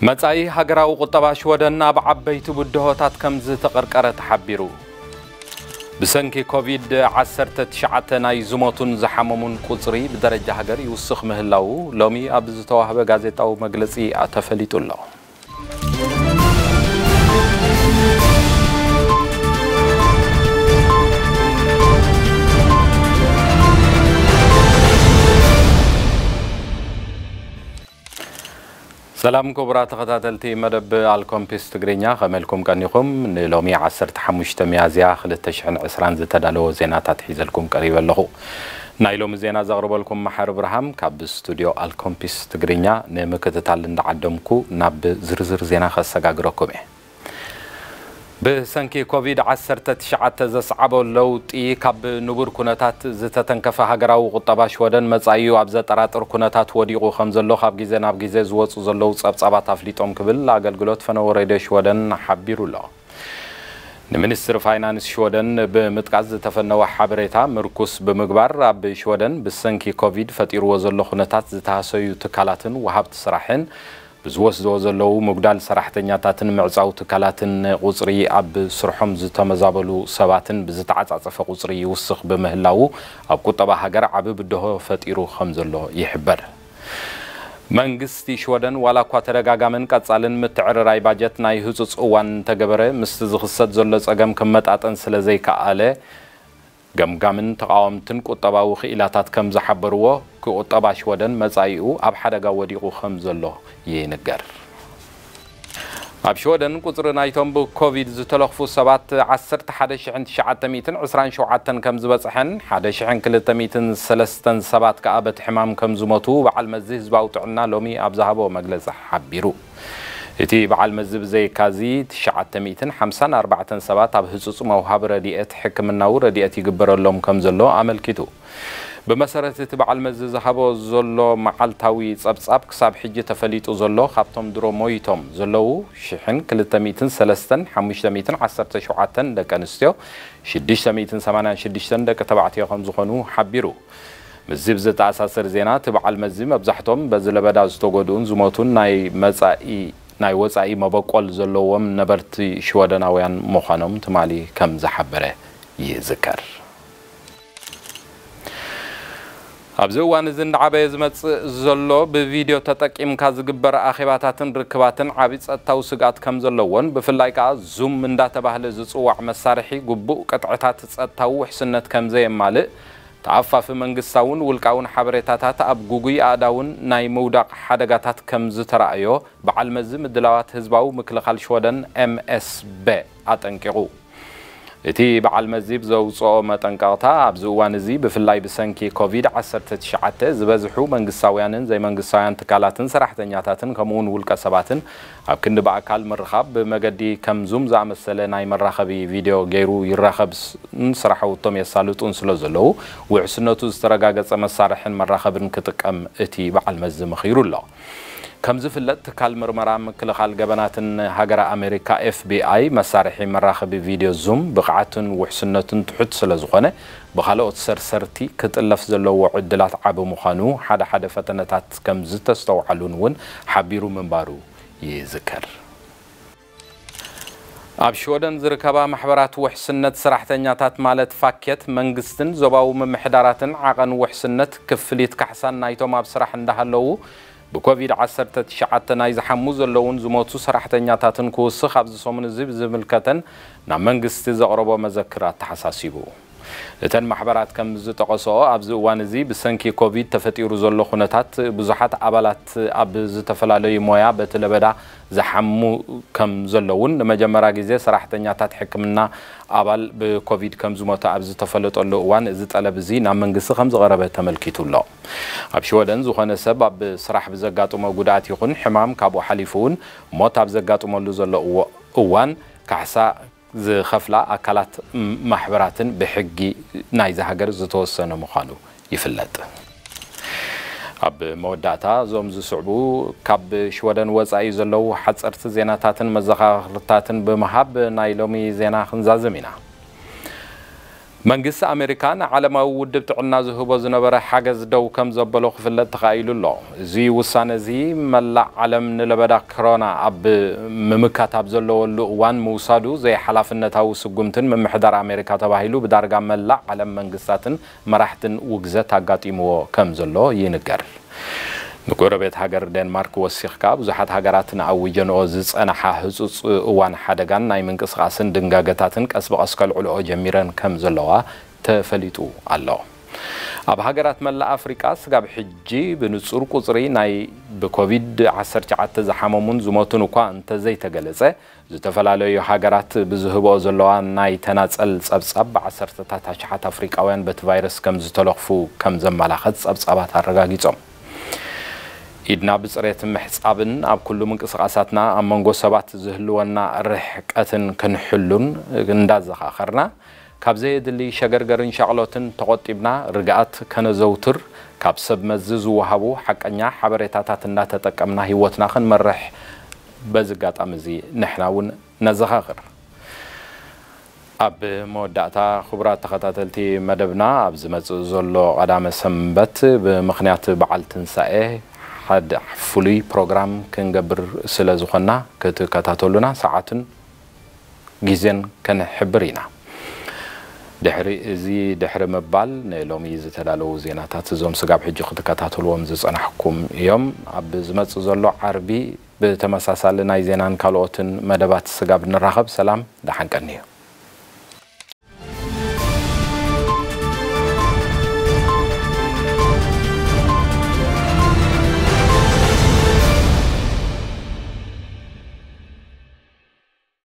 መጻኢ ሃገራዊ ቁጠባ ሽወደን ኣብ ዓበይቲ ብድሆታት ከም ዝተቐርቀረ ተሓቢሩ። ብሰንኪ ኮቪድ ዓሰርተ ትሽዓተ ናይ ዝሞቱን ዝሓመሙን ቁጽሪ ብደረጃ ሃገር ይውስኽ ምህላዉ ሎሚ ኣብ ዝተዋህበ ጋዜጣዊ መግለጺ ተፈሊጡ ኣሎ። ሰላም ክቡራት ተኸታተልቲ መደብ ኣልኮምፒስ ትግርኛ፣ ከመልኩም ቀኒኹም? ንሎሚ ዓሰርተ ሓሙሽተ ሚያዝያ ክልተ ሽሕን ዕስራን ዝተዳለወ ዜናታት ሒዘልኩም ቀሪበ ኣለኹ። ናይ ሎሚ ዜና ዘቕርበልኩም መሓሪ ብርሃም ካብ ስቱድዮ ኣልኮምፒስ ትግርኛ ንምክትታል እንዳዓደምኩ ናብ ዝርዝር ዜና ከሰጋግረኩም እየ። ብሰንኪ ኮቪድ ዓሰርተ ትሽዓተ ዘስዓቦ ለውጢ ካብ ንቡር ኩነታት ዝተተንከፈ ሃገራዊ ቁጠባ ሽወደን መጻኢኡ ኣብ ዘጠራጥር ኩነታት ወዲቑ ከም ዘሎ ካብ ግዜ ናብ ግዜ ዝወጹ ዘለዉ ጸብጻባት ኣፍሊጦም ክብል ኣገልግሎት ፈነወ ሬድዮ ሽወደን ሓቢሩ ኣሎ። ንሚኒስትሪ ፋይናንስ ሽወደን ብምጥቃስ ዝተፈነወ ሓበሬታ ምርኩስ ብምግባር ኣብ ሽወደን ብሰንኪ ኮቪድ ፈጢርዎ ዘሎ ኩነታት ዝተሃሰዩ ትካላትን ወሃብቲ ስራሕን ብዝወስድዎ ዘለዉ ምጉዳል ሰራሕተኛታትን ምዕጻው ትካላትን ቁጽሪ ኣብ ስርሖም ዝተመዛበሉ ሰባትን ብዝተዓጻጸፈ ቁጽሪ ይውስኽ ብምህላዉ ኣብ ቁጠባ ሃገር ዓቢ ብድሆ ፈጢሩ ከም ዘሎ ይሕበር። መንግስቲ ሽወደን ዋላ እኳ ተደጋጋምን ቀጻልን ምትዕርራይ ባጀት ናይ ህጹጽ እዋን እንተገበረ ምስቲ ዝኽሰት ዘሎ ጸገም ክመጣጠን ስለ ዘይከኣለ ገምጋምን ተቓወምትን ቁጠባዊ ክኢላታት ከም ዝሓበርዎ፣ ቁጠባ ሽወደን መጻኢኡ ኣብ ሓደጋ ወዲቑ ከም ዘሎ ይንገር። ኣብ ሽወደን ቁጽሪ ናይቶም ብኮቪድ ዝተለኽፉ ሰባት ዓሰርተ ሓደ ሽሕን ትሽዓተ ሚእትን ዕስራን ሸውዓተን ከም ዝበጽሐን ሓደ ሽሕን ክልተ ሚእትን ሰለስተን ሰባት ከኣ በቲ ሕማም ከም ዝሞቱ በዓል መዚ ህዝባዊ ጥዕና ሎሚ ኣብ ዝሃቦ መግለጺ ሓቢሩ። እቲ በዓል መዚ ብዘይካዚ ትሽዓተ ሚእትን ሓምሳን ኣርባዕተን ሰባት ኣብ ህጹጽ መውሃቢ ረድኤት ሕክምናዊ ረድኤት ይግበረሎም ከም ዘሎ ኣመልኪቱ። ብመሰረት እቲ በዓል መዚ ዝሃቦ ዘሎ መዓልታዊ ጸብጻብ ክሳብ ሕጂ ተፈሊጡ ዘሎ ካብቶም ድሮ ሞይቶም ዘለዉ ሽሕን ክልተ ሚእትን ሰለስተን ሓሙሽተ ሚእትን ዓሰርተ ሸውዓተን ደቂ ኣንስትዮ ሽዱሽተ ሚእትን ሰማንያን ሽዱሽተን ደቂ ተባዕትዮ ከም ዝኾኑ ሓቢሩ። ምስዚ ብዝተኣሳሰር ዜና እቲ በዓል መዚ መብዛሕቶም በዚ ለበዳ ዝተጎድኡን ዝሞቱን ናይ መጻኢ ናይ ወጻኢ መበቆል ዘለዎም ነበርቲ ሽወደናውያን ምዃኖም ትማሊ ከም ዝሓበረ ይዝከር። ኣብዚ እዋን እዚ እንዳዓበየ ዝመጽእ ዘሎ ብቪድዮ ተጠቂምካ ዝግበር ኣኼባታትን ርክባትን ዓቢ ጸጥታዊ ስግኣት ከም ዘለዎን ብፍላይ ከኣ ዙም እንዳተባህለ ዝጽዋዕ መሳርሒ ግቡእ ቅጥዕታት ጸጥታዊ ውሕስነት ከም ዘየማልእ ተኣፋፊ መንግስታውን ውልቃውን ሓበሬታታት ኣብ ጉጉይ ኣእዳውን ናይ ምውዳቕ ሓደጋታት ከም ዝተራእዮ በዓል መዚ ምድላዋት ህዝባዊ ምክልኻል ሽወደን ኤምኤስቤ ኣጠንቂቑ። እቲ በዓል መዚ ብዘውጽኦ መጠንቀቕታ ኣብዚ እዋን እዚ ብፍላይ ብሰንኪ ኮቪድ ዓሰርተ ትሽዓተ ዝበዝሑ መንግስታውያንን ዘይመንግስታውያን ትካላትን ሰራሕተኛታትን ከምኡውን ውልቀ ሰባትን ኣብ ክንዲ ብኣካል ምርኻብ ብመገዲ ከም ዙም ዝኣመሰለ ናይ መራኸቢ ቪድዮ ገይሩ ይራኸብን ስራሕውቶም የሳልጡን ስለ ዘለዉ ውሕስነቱ ዝተረጋገጸ መሳርሕን መራኸብን ክጥቀም እቲ በዓል መዚ መኺሩ ኣሎ። ከም ዝፍለጥ ትካል ምርመራ ምክልኻል ገበናትን ሃገረ ኣሜሪካ ኤፍቢኣይ መሳርሒ መራኸቢ ቪድዮ ዙም ብቕዓትን ውሕስነቱን ትሑት ስለ ዝኾነ ብኻልኦት ሰርሰርቲ ክጥለፍ ዘለዎ ዕድላት ዓቢ ምዃኑ ሓደ ሓደ ፈተነታት ከም ዝተስተውዓሉን እውን ሓቢሩ ምንባሩ ይዝከር። ኣብ ሽወደን ዝርከባ ማሕበራት ውሕስነት ሰራሕተኛታት ማለት ፋኬት መንግስትን ዞባዊ ምምሕዳራትን ዓቐን ውሕስነት ክፍሊት ካሕሳን ናይቶም ኣብ ስራሕ እንዳሃለዉ ብኮቪድ ዓሰርተ ትሽዓተ ናይ ዝሓሙ ዘለውን ዝሞቱ ሰራሕተኛታትን ክውስኽ ኣብዚ ሰሙን እዚ ብዝምልከተን ናብ መንግስቲ ዘቕረቦ መዘክር ኣተሓሳሲቡ። እተን ማሕበራት ከም ዝጠቐስኦ ኣብዚ እዋን እዚ ብሰንኪ ኮቪድ ተፈጢሩ ዘሎ ኩነታት ብዙሓት ኣባላት ኣብ ዝተፈላለዩ ሞያ በቲ ለበዳ ዝሓሙ ከም ዘለውን ንመጀመርያ ግዜ ሰራሕተኛታት ሕክምና ኣባል ብኮቪድ ከም ዝሞተ ኣብ ዝተፈለጠሉ እዋን እዚ ጠለብ እዚ ናብ መንግስቲ ከም ዝቐረበ ተመልኪቱ ኣሎ። ኣብ ሽወደን ዝኾነ ሰብ ኣብ ስራሕ ብዘጋጥሞ ጉድኣት ይኹን ሕማም ካብኡ ሓሊፉ እውን ሞት ኣብ ዘጋጥመሉ ዘሎ እዎ- እዋን ካሕሳ ዝኸፍላ ኣካላት ማሕበራትን ብሕጊ ናይዚ ሃገር ዝተወሰነ ምዃኑ ይፍለጥ። ኣብ መወዳእታ እዞም ዝስዕቡ ካብ ሽወደን ወጻኢ ዘለዉ ሓጸርቲ ዜናታትን መዘኻኽርታትን ብምሃብ ናይ ሎሚ ዜና ክንዛዝም ኢና። መንግስቲ ኣሜሪካ ንዓለማዊ ውድብ ጥዕና ዝህቦ ዝነበረ ሓገዝ ደው ከም ዘበሎ ክፍለጥ ተኻኢሉ ኣሎ። እዚ ውሳነ እዚ መላእ ዓለም ንለበዳ ኮሮና ኣብ ምምካት ኣብ ዘለወሉ እዋን ምውሳዱ ዘይሓላፍነታዊ ስጉምትን ምምሕዳር ኣሜሪካ ተባሂሉ ብዳርጋ መላእ ዓለም መንግስታትን መራሕትን ውግዘት ኣጋጢምዎ ከም ዘሎ ይንገር። ንጎረቤት ሃገር ዴንማርክ ወሲኽካ ብዙሓት ሃገራት ንኣዊጀንኦ ዝጸንሓ ህጹጽ እዋን ሓደጋን ናይ ምንቅስቓስን ድንጋገታትን ቀስ ብቐስ ከልዕልኦ ጀሚረን ከም ዘለዋ ተፈሊጡ ኣሎ። ኣብ ሃገራት መላእ ኣፍሪቃ ስጋብ ሕጂ ብንጹር ቁጽሪ ናይ ብኮቪድ ዓሰርተ ትሽዓተ ዝሓመሙን ዝሞቱን እኳ እንተዘይተገለጸ፣ ዝተፈላለዩ ሃገራት ብዝህብኦ ዘለዋ ናይ ተናጸል ጸብጻብ ብዓሰርተታት ኣሽሓት ኣፍሪቃውያን በቲ ቫይረስ ከም ዝተለኽፉ ከም ዘመላኸት ጸብጻባት ኣረጋጊጾም። ኢድና ብጽሬት ምሕጻብን ኣብ ኩሉ ምንቅስቓሳትና ኣብ መንጎ ሰባት ዝህልወና ርሕቀትን ክንሕሉን እንዳዘኻኸርና፣ ካብ ዘየድሊ ሸገርገርን ሻቕሎትን ተቖጢብና ርግኣት ከነዘውትር፣ ካብ ሰብ መዚ ዝወሃቡ ሓቀኛ ሓበሬታታት እንዳተጠቀምና ህይወትና ክንመርሕ በዚ ኣጋጣሚ እዚ ንሕና እውን ነዘኻኽር። ኣብ መወዳእታ ክቡራት ተኸታተልቲ መደብና፣ ኣብ ዝመጽእ ዘሎ ቀዳመ ሰንበት ብምኽንያት በዓል ትንሳኤ ሓደ ፍሉይ ፕሮግራም ክንገብር ስለ ዝኾንና ክትከታተሉና ሰዓትን ግዜን ከንሕብር ኢና። ድሕሪ እዚ ድሕሪ ምባል ንሎሚ ዝተዳለዉ ዜናታት እዞም ስጋብ ሕጂ ክትከታተልዎም ዝጸናሕኩም እዮም። ኣብ ዝመጽእ ዘሎ ዓርቢ ብተመሳሳሊ ናይ ዜናን ካልኦትን መደባት ስጋብ ንራኸብ ሰላም ደሓን ቀንዩ።